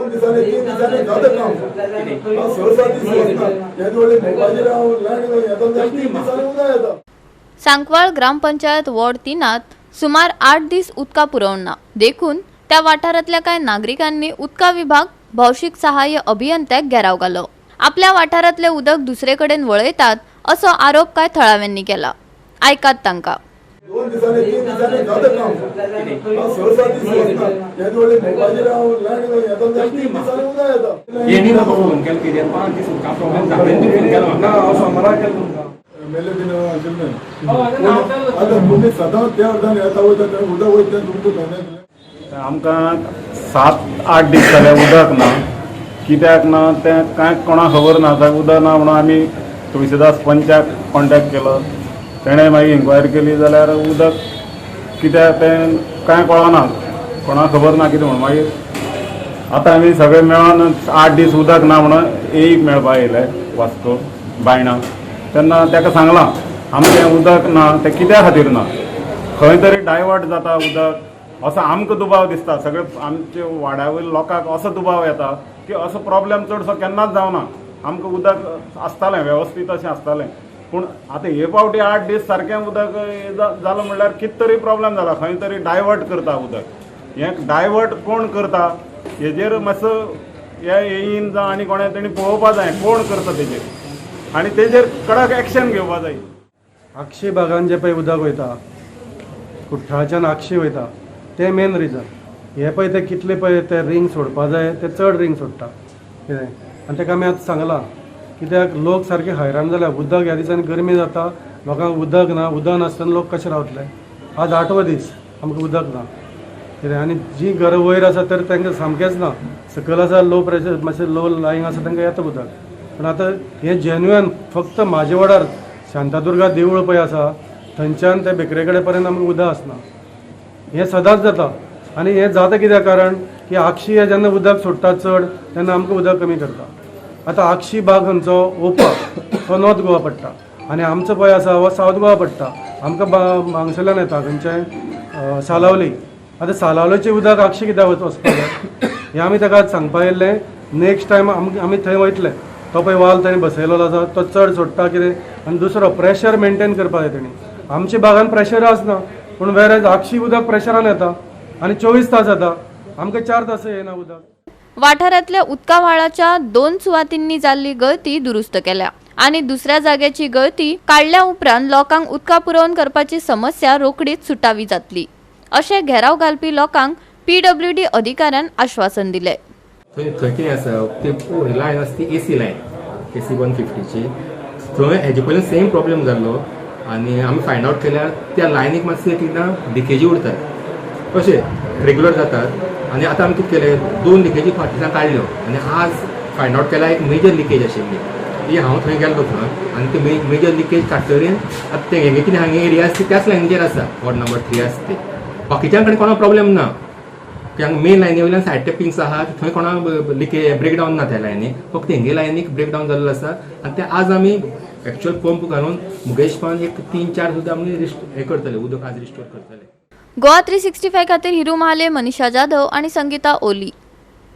दोन दिसांनी तीन दिसांनी जाता काम. हांव स सात दीस वचना. येदे व्हडले मोबायलाचेर हांव लायन येता जाल्यार तीन दिसांनी उदक येता. सांकवाळ ग्रामपंचायत वॉर्ड 3त सुमार 8 दीस उदका पुरवण ना देखून त्या वाठारांतल्या कांय नागरिकांनी उदका विभाग भौशीक सहाय्य अभियंत्याक घेराव घालो. आपल्या वाठारांतलें उदक दुसरे कडेन वळयतात असो आरोप कांय थळाव्यांनी केला. आयकात तांकां. दोन दिसांनी तीन दिसांनी जाता काम. हांव स सात दीस वचना. येदे व्हडले मोबायलाचेर हांव लायन येता जाल्यार तीन दिसांनी उदक येता. येणी म्हाका फोन केलो कितें 5 दीस उदका प्रॉब्लेम जाता तुमी फोन केलो ना, म्हाका. हांव सोमारा केलो तुमकां. एमएलए बीन आशिल्ले. आतां तुमी सदांच त्या अर्दान येता वयता थंय उदक वयता तें तुमकां धंद्याक. आमकां 7-8 दीस जाले उदक ना. कित्याक ना तें कांय कोणाक खबर ना. आतां उदक ना म्हणून आमी तुळसीदास पंचाक कॉन्टेक्ट केलो. तेणें मागीर इन्क्वायरी केली जाल्यार उदक कित्याक तें कांय कळना, कोणाक खबर ना कितें म्हणून. मागीर आतां आमी सगळे मेळोन 8 दीस उदक ना म्हणून एक मेळपा येयले वास्को बायणा. तेन्ना ताका सांगलां आमचें उदक ना तें कित्या खातीर ना, खंय तरी डायवर्ट जाता उदक असो आमकां दुबाव दिसता. सगळे आमचे वाड्या वयल्या लोकांक असो दुबाव येता की असो प्रॉब्लेम चडसो केन्नाच जावना. आमकां उदक आसतालें वेवस्थीत अशें आसतालें, पूण आतां हे फावटी 8 दीस सारकें उदक जालें म्हणल्यार कितें तरी प्रॉब्लेम जाला, खंय तरी डायवर्ट करता उदक. हें डायवर्ट कोण करता हेजेर मातसो हे येईन जावं आनी कोणें तेणी पळोवपा जाय कोण करता तेजेर आनी तेजेर कडक एक्शन घेवपा जाय. आक्षी भागान जें पळय उदक वयता, कुठ्ठाळच्यान आक्षी वयता, तें मेन रिजन. हे पळय ते कितले पळय ते रिंग सोडपा जाय ते चड रिंग सोडटा कितें. आनी ताका आमी आतां सांगलां कित्याक लोक सारके हैराण जाल्या. उदक ह्या दिसांनी गरमी जाता, लोकांक उदक ना. उदक नासतना लोक कशे रावतले? आज 8वो दीस आमकां उदक ना कितें. आनी जीं घरां वयर आसा तर तांकां सामकेंच ना. सकयल आसा लो प्रेशर मातशें लो लायींग आसा तांकां येता उदक. पूण आतां हें जेन्युअन फक्त म्हाजे वाड्यार शांतादुर्गा देवूळ पळय आसा थंयच्यान ते बेकरे कडेन पर्यंत आमकां उदक आसना. हें सदांच जाता. आनी हें जाता कित्याक कारण की आक्षी हे जेन्ना उदक सोडटा चड तेन्ना आमकां उदक कमी करता. आतां आक्षी भाग खंयचो ओपा तो नॉर्थ गोवा पडटा आनी आमचो पळय आसा हो सावथ गोवा पडटा. आमकां हांगसरल्यान येता खंयचें सालावली. आतां सालावलीचें उदक आक्षी कित्याक वचपाक जाय हें आमी ताका सांगपा येयल्लें. नेक्स्ट टायम आमी थंय वयतले. तो पळय वाल ताणें बसयलेलो आसा तो चड सोडटा कितें. आनी दुसरो प्रेशर मेनटेन करपाक जाय तेणी. आमच्या भागान प्रेशर आसना पूण वेर आक्षी उदक प्रेशरान येता आनी 24 तास येता, आमकां 4 तास येना उदक. वाठारांतल्या उदका व्हाळाच्या 2 सुवातींनी जाल्ली गळती दुरुस्त केल्या आनी दुसऱ्या जाग्याची गळती काडल्या उपरांत लोकांक उदका पुरवण करपाची समस्या रोखडीच सुटावी जातली अशें घेराव घालपी लोकांक पीडब्ल्यूडी अधिकाऱ्यान आश्वासन दिलें. थंय थंय कितें आसा ते लायन आसा ती एसी लायन, एसी 150ची. थंय हेजे पयलीं सेम प्रॉब्लेम जाल्लो आनी आमी फायंड आवट केल्यार त्या लायनीक मातशें एकदां लिकेजी उरतात अशें रेगुलर जातात. आनी आतां आमी कितें केलें, 2 लिकेजी फाटल्यान काडल्यो आनी आज फायंड आवट केल्यार एक मेजर लिकेज आशिल्ली ती. हांव थंय गेल्लो थंय आनी ती मेजर लिकेज काडटकीर आतां तें हेंगे कितें हांगे एरिया आसा ती त्याच लायनीचेर आसा, वॉर्ड नंबर 3 आसा ती. बाकीच्या कडेन कोणा प्रॉब्लेम ना. हांगा मेन लायनी वयल्यान सायड टॅपिंग्स आहा थंय कोणाक लिकेज ब्रेकडावन ना त्या लायनी, फक्त हेंगे लायनीक ब्रेकडावन जाल्लो आसा. आनी ते आज आमी एक्चुअल पंप घालून मुकेशपान एक 3-4 सुद्दां आमी हे करतले, उदक आज रिस्टोर करतले. गोवा 365 खातीर हिरू महाले, मनीषा जाधव आणि संगीता ओली.